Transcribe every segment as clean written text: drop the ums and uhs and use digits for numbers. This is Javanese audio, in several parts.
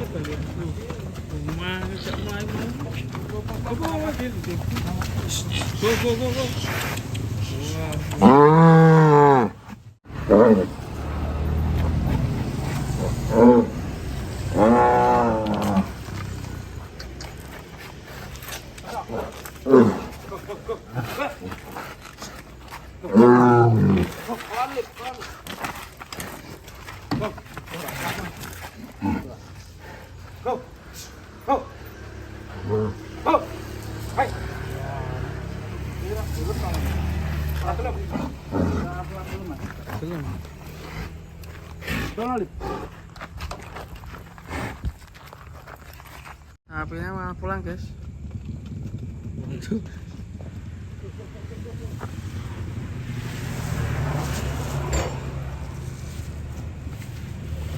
Go go go go. Go. Go. Go. Hai. Belum. Sapinya malah pulang, guys. Waduh.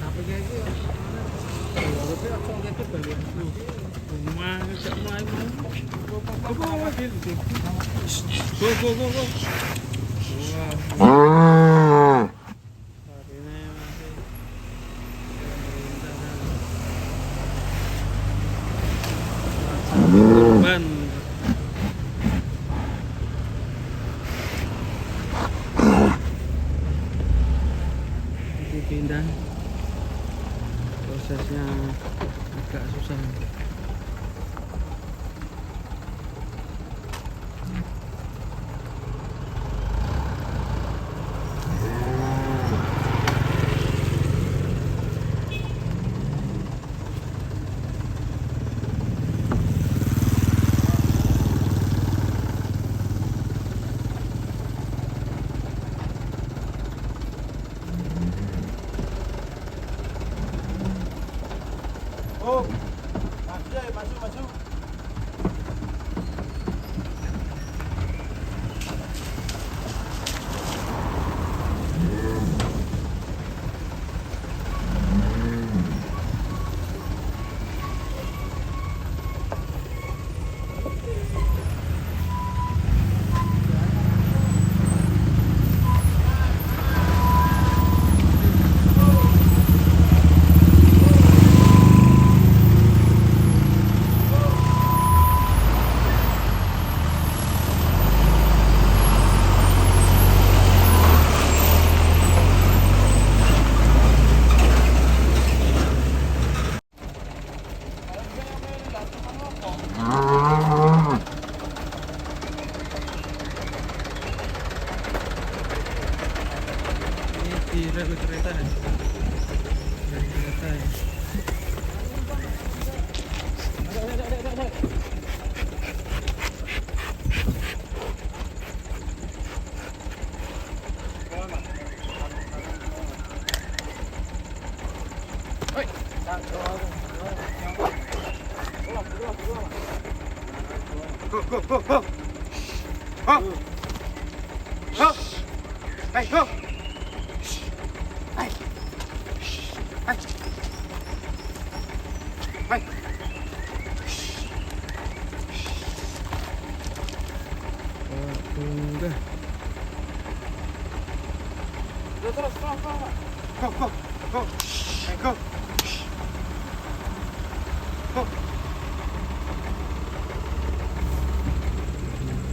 Sapinya itu Go go go go. Wah. Sapinya masih korban. Dipindah, prosesnya agak susah. Oh. Maju ya, maju, maju. Ini di rel kereta ya. Rel kereta ya. Go, go, go, go. Go. Go. Hey, go. Hey. Hey. Hey. Enggak. Terus, terus, terus, terus. Go, go, go. Hey, go. Go.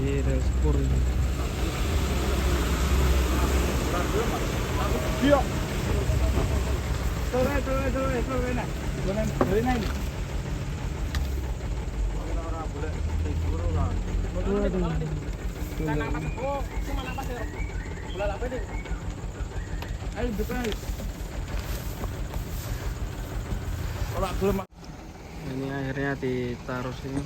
Di rel sepur ini. Iya. Sore, sore, sore, sore, nah. Boleh, boleh naik. Ayo, depan. Ini akhirnya ditaruh sini.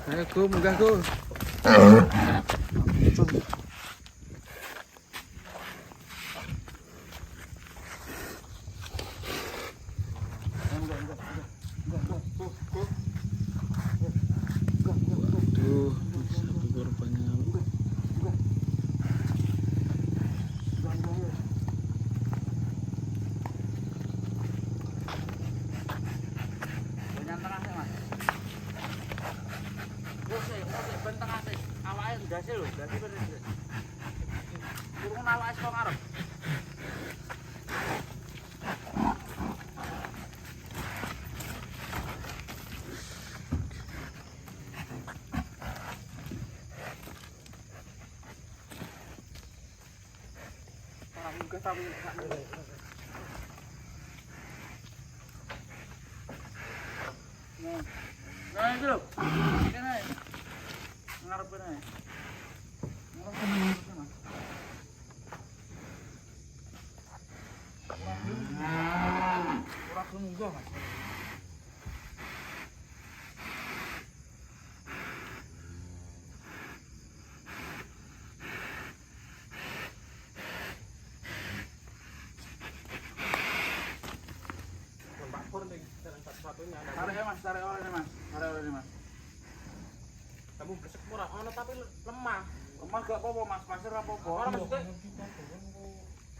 Ayo go, munggah go. Waduh, sapi korbannya. Ben tengah sik. Awake ndase lho, ndase ben sik. Turun awake saka ngarep. Nah, itu lho. Kene. Ngarep kene. Ngarep kene, Mas. Ora gelem munggah, Mas. Tarik ya, Mas, tarik oleh Mas. Tarik oleh Mas. Kamu bresek ora ono tapi lemah. Lemah gak apa-apa, Mas. Pasir ora apa-apa. Ora maksudnya.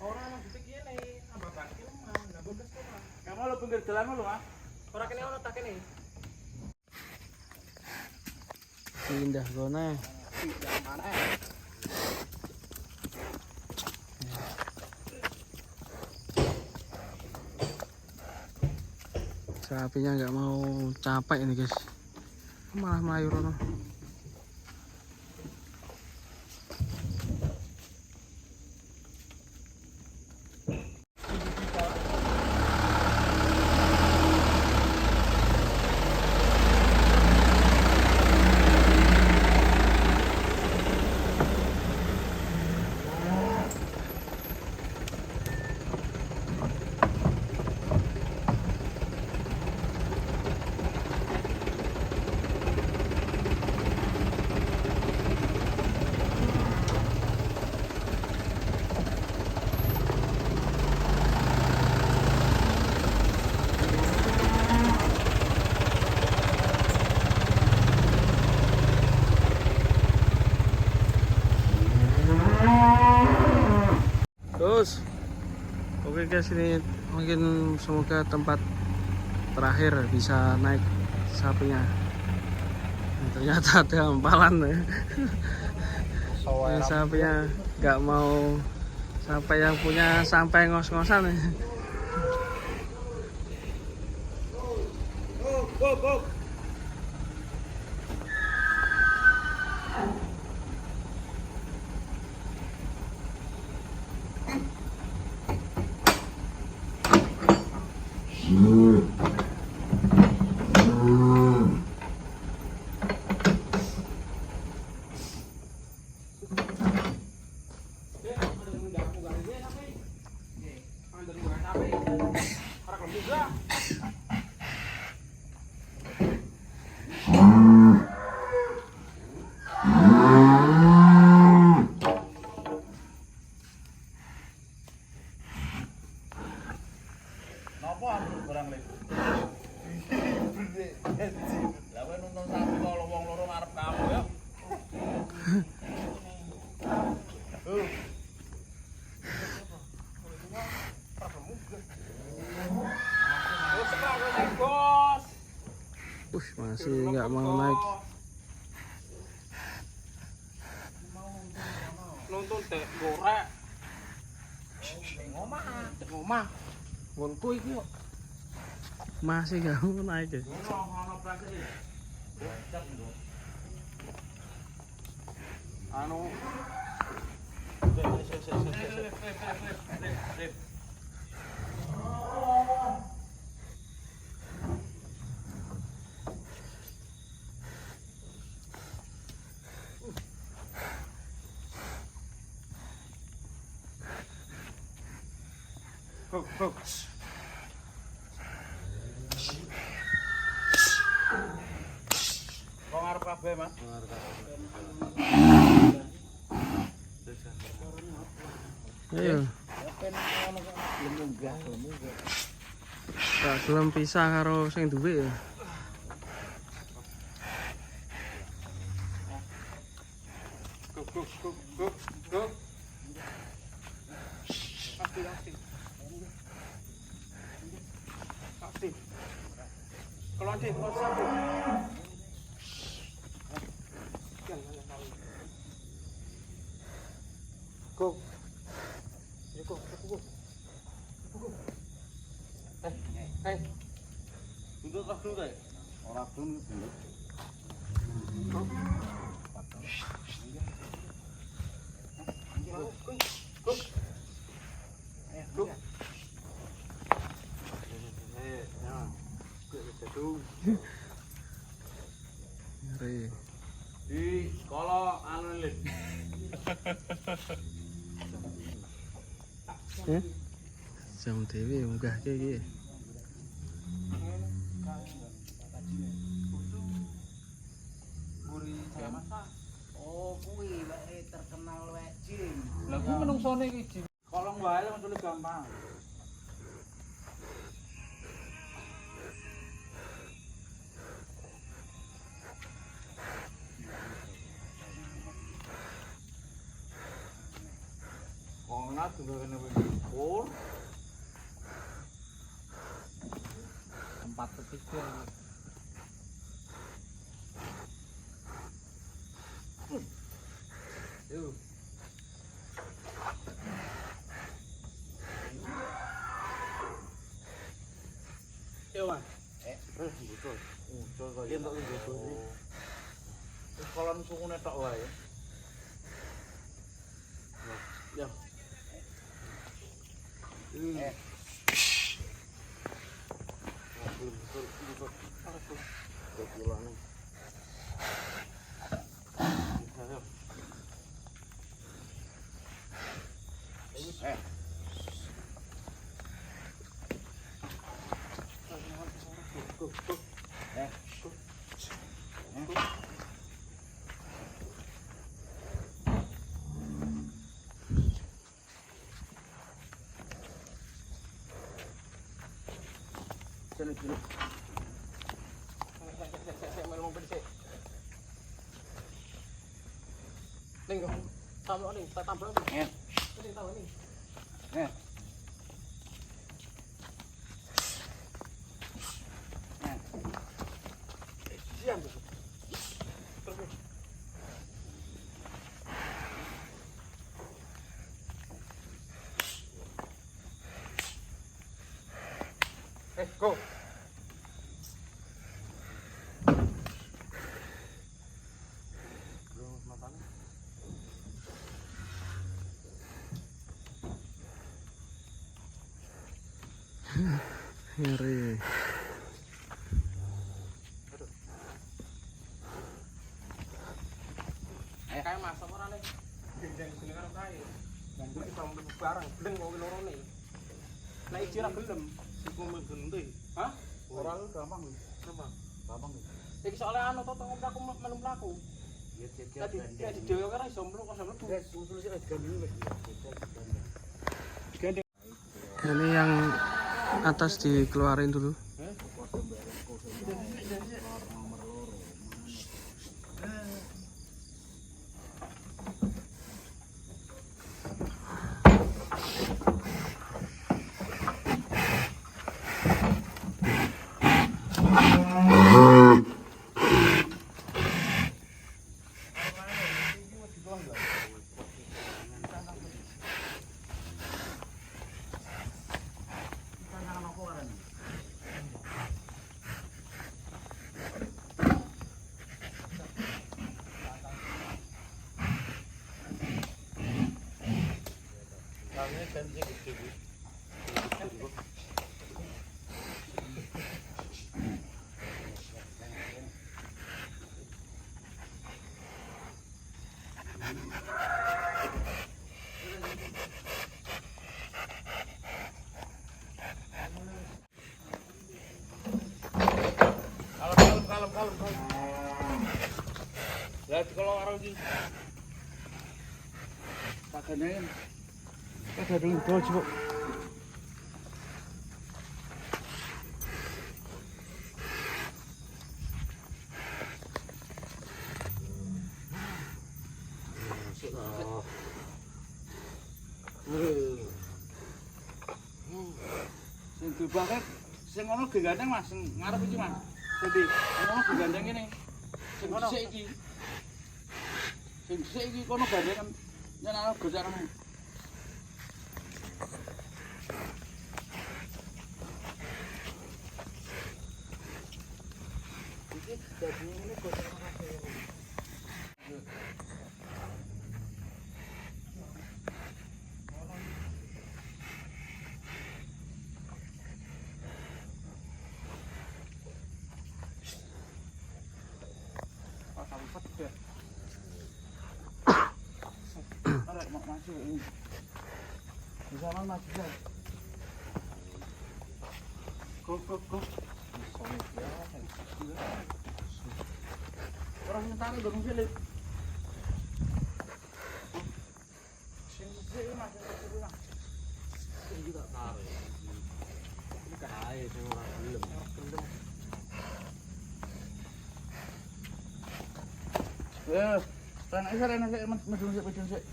Ora maksudnya kene ambak bangke lemah, enggak bresek ora. Kamu lo pinggir jalan lo, Mas. Ora kene ono tak kene. Pindah gone. Sapinya nggak mau capek ini guys, malah melayu rono. Terus, oke guys, ini mungkin semoga tempat terakhir bisa naik sapinya. Nah, ternyata ada hampalan ya. Ini sapinya nggak mau sampai yang punya sampai ngos-ngosan ya. Go, go, go. Napa aku barang lek? Lah kowe nonton sapi kalau wong loro ngarep kamu ya. Masih nggak mau naik. Nonton tek gorek. Ning omah, ning omah. Nggonku iki kok. Masih nggak mau naik ya. Ono ono plastik iki. Anu. Go, go. Kok ngarep kabeh, Mas? Ayo. Tak gelem pisah karo sing duwe ya. Go, go, go, go, go. Pasti, pasti. Pasti. Kalau nanti, kalau satu. Go. Yo go, go, go. Go. Eh, eh. Buntut lah dulu ta. Ora dun buntut. Go. Go. Go. Eh, ya. Gue jadung. Ngeri. Di sekolah anu lin. Jam dhewe munggahke iki. Oh, kuwi weke terkenal wek jin. Lah ku menungsone iki Jim. Kolong wae mencule gampang. Kona juga kena bersyukur. Tempat ketiga ini. Yuk. Yo, Mas. Betul. Ucul kok yen tok njaba iki. Wis kolon sungune tok wae. Ya. Eh. Betul, betul, betul. Aduh. Ayo. Eh. Go, go. Eh. Go. Eh. Sini, sini. Sik, sik, melu mobil sik. Ning go. Tambah ning, tak tambah ning. Eh. Ning tambah ning. Eh. Eh. Siam tuh. Terus. Eh, go. Belum matane. Ngeri. Kae mas apa ora le? Gendeng jeneng karo kae. Kuwi iso mlebu bareng, bleng kok lorone. Nek iki ora gelem, Iku mengganti. Hah? Ora gampang. Gampang. Gampang. Iki soalnya anu to tong mlaku melu mlaku. Ya Lah di nek di dhewe ora iso mlu kok iso mlebu. Wes usul sik digandeng wis. Digandeng. Ini yang atas dikeluarin dulu. Kalem kalem kalem kalem. Lah kalau karo iki. Tak gandengin. Ada dulu dol cuk. Sing dibaket sing ono gegandeng Mas, sing ngarep iki Mas. Dadi ono gegandeng ngene. Sing dhisik iki. Sing dhisik iki kono gandengan yen ana gocakan. Dadi ini gosok kabeh. Oh, sampai deh. Arek mau maju ini. Bisa man maju ya. Go go go. Orang yang taruh dong sih. Sing sik Mas, sing sik Mas. Iki tak tarik. Iki kae sing ora gelem. Eh, rene rene sik medun sik medun sik.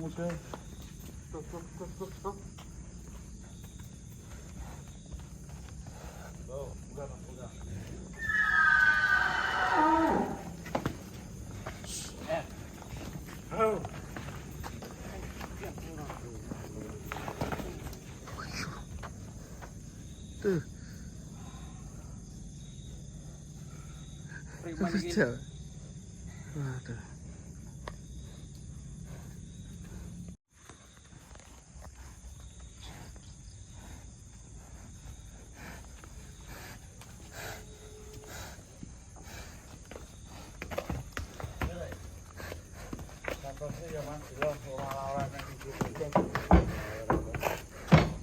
Mudah. Go go go go go. Oh, buka Mas, buka. Oh. Tuh. Preman iki. Kerja. Waduh. Contohnya ya Mas, jelas ora-ora nang iki.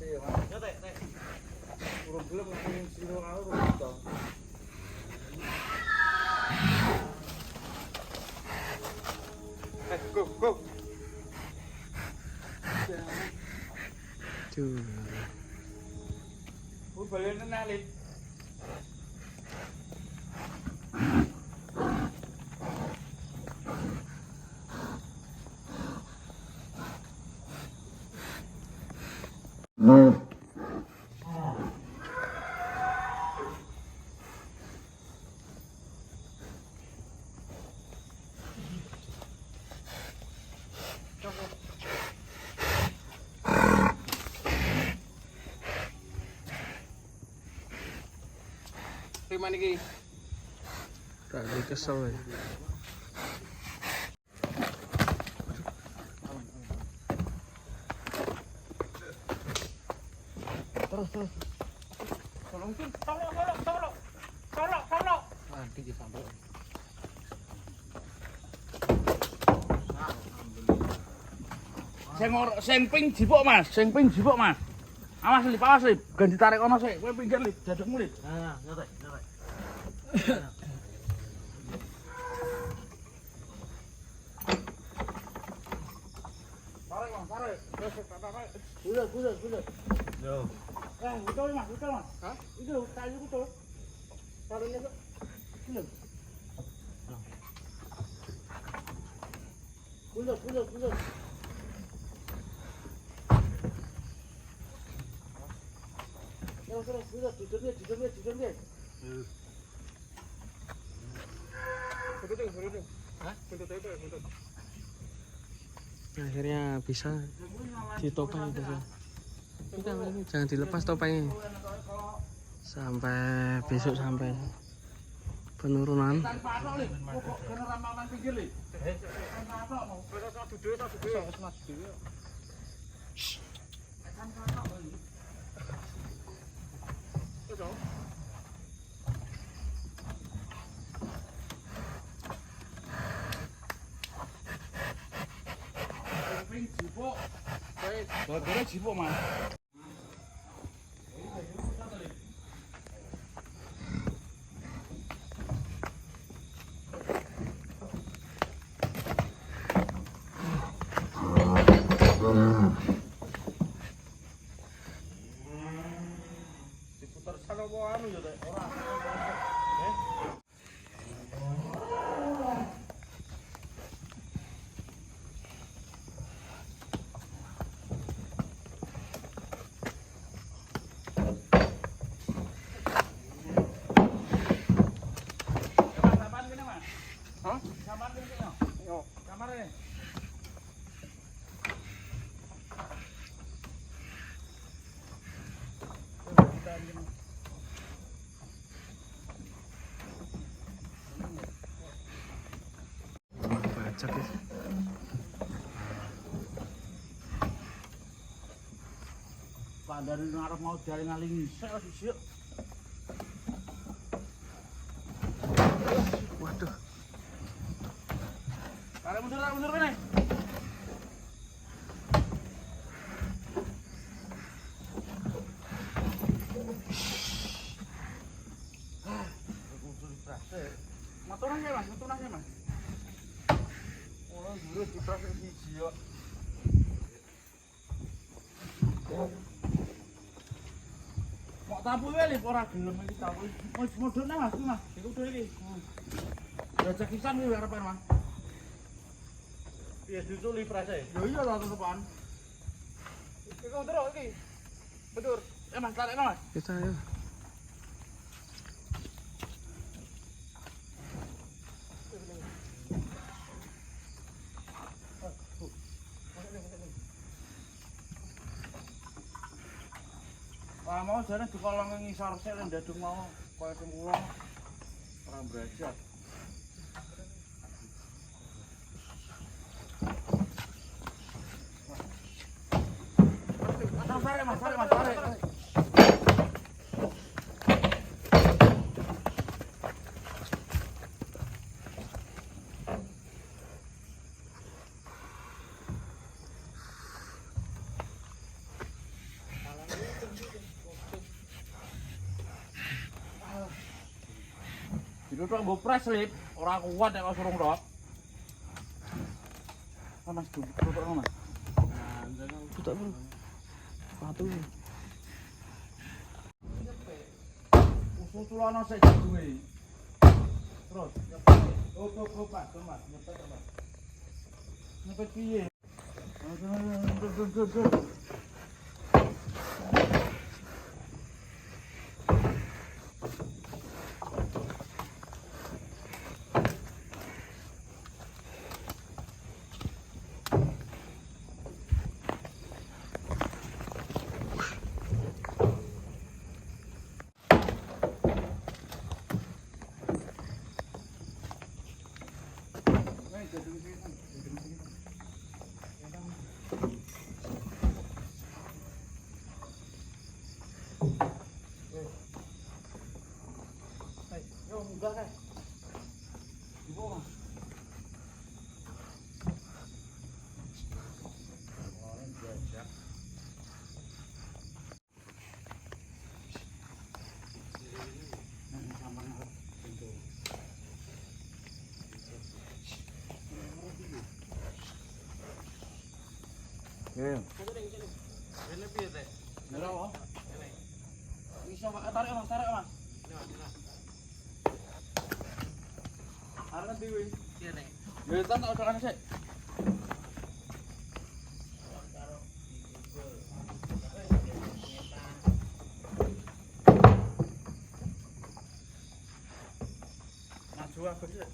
Iya Mas. Ya teh teh. Urung gelem nang sira karo urung to. Eh, go go. Tuh. Ku balen nang Lip. Preman iki. Rada kesel ya. Terus terus. Tolong tolong tolong tolong. Tolong tolong. Nanti iki sampai. Sing ora sing ping jipuk Mas, sing ping jipuk Mas. Awas Lip, awas Lip, ganti tarik ono sik. Kowe pinggir Lip, jadukmu Lip. Nah, nyotek, nyotek. Tarik Mas, tarik. Terus tarik. Gulir, gulir, gulir. Yo. Eh, betul Mas, betul Mas. Hah? Itu kayu betul. Tariknya kok. Gulir. Gulir, gulir, gulir. Terus, terus, gulir, dudurnya, dudurnya, dudurnya. Buntut buntut. Hah? Buntut itu buntut. Akhirnya bisa ditopeng guys ya. Ini jangan dilepas topengnya. Sampai besok sampai penurunan. Tanpa atok, Lip. Kok kena ramalan pinggir, Lip. Tanpa atok mau. Wis wis maju dhewe, maju dhewe. Wis maju dhewe. Tanpa atok, Lip. Wis oh. Ping jipuk. Wis. Gara-gara jipuk, Mas. Diputer sana apa anu ya, Tek? Ora. Eh? Mas, sampean kene, Mas. Hah? Sampean kene kene. Yo. Kamare. Diajak guys. Pandare ngarep mau dialing-aling sik wis sik. Waduh. Tarik mundur kene. Ah, kudu diprase. Metu nang Mas, metu nang Mas. Ora dhuwur diprase siji kok. Mok tapu wae lho ora gelem iki tapu. Wis mudhun Mas, iki Mas. Iku udah iki. Jajak pisan kuwi arepan Mas. Piye diculi prase? Ya iya lah tetepan. Iku mundur iki. Mundur. Eh Mas, tarik Mas. Kita ayo. Wah, mau jane dikolong ngisor sik lek ndadung mau kaya sing kula ora brajat. Mas, tarik Mas, tarik Mas, tarik. Ditutuk nggo press lip, ora kuat nek surung tok. Ah, Mas, tutuk Mas. Tutup bro. Sepatu. Usul tulono sik jagunge. Terus, oh, oh, oh, Mas, Mas, nyepet, Mas. Nyepet piye? Dur, dur, dur, dur. Nih, jagung sini, jagung sini. Yo, munggah kae. Di bawah. Orang diajak. Nah, sampang arep pintu. Yo. Ini piye teh? Lha apa? Iso Pak, tarik Mas, tarik Mas. Arep ngendi kuwi? Piye teh? Ya tak tak ocokane sik. Maju aku sik.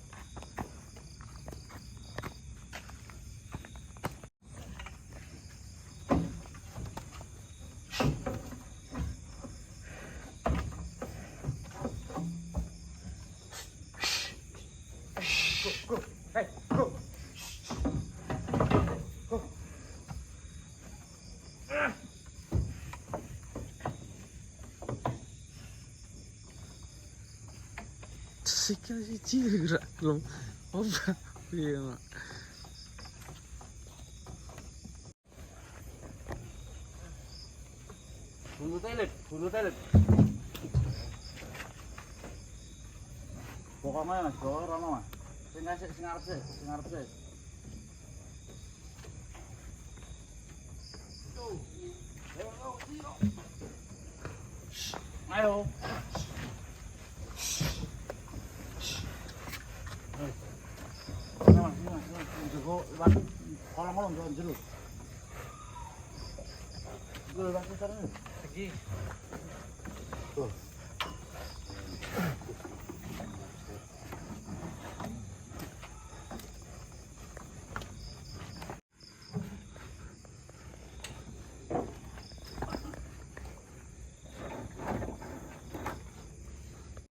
Go, go. Hey, go. Go. Sikil siji gerak belum. Apa? Piye, Mak? Buntute lip, buntute lip. Pokoknya Mas, bawa rono Mas. Sing sik, sing arep sik, sing arep sik. Ayo. Mas, mas, mas, jogo liwat kolong-kolong jero jero. Iku lewat sarane. Segi. Tuh.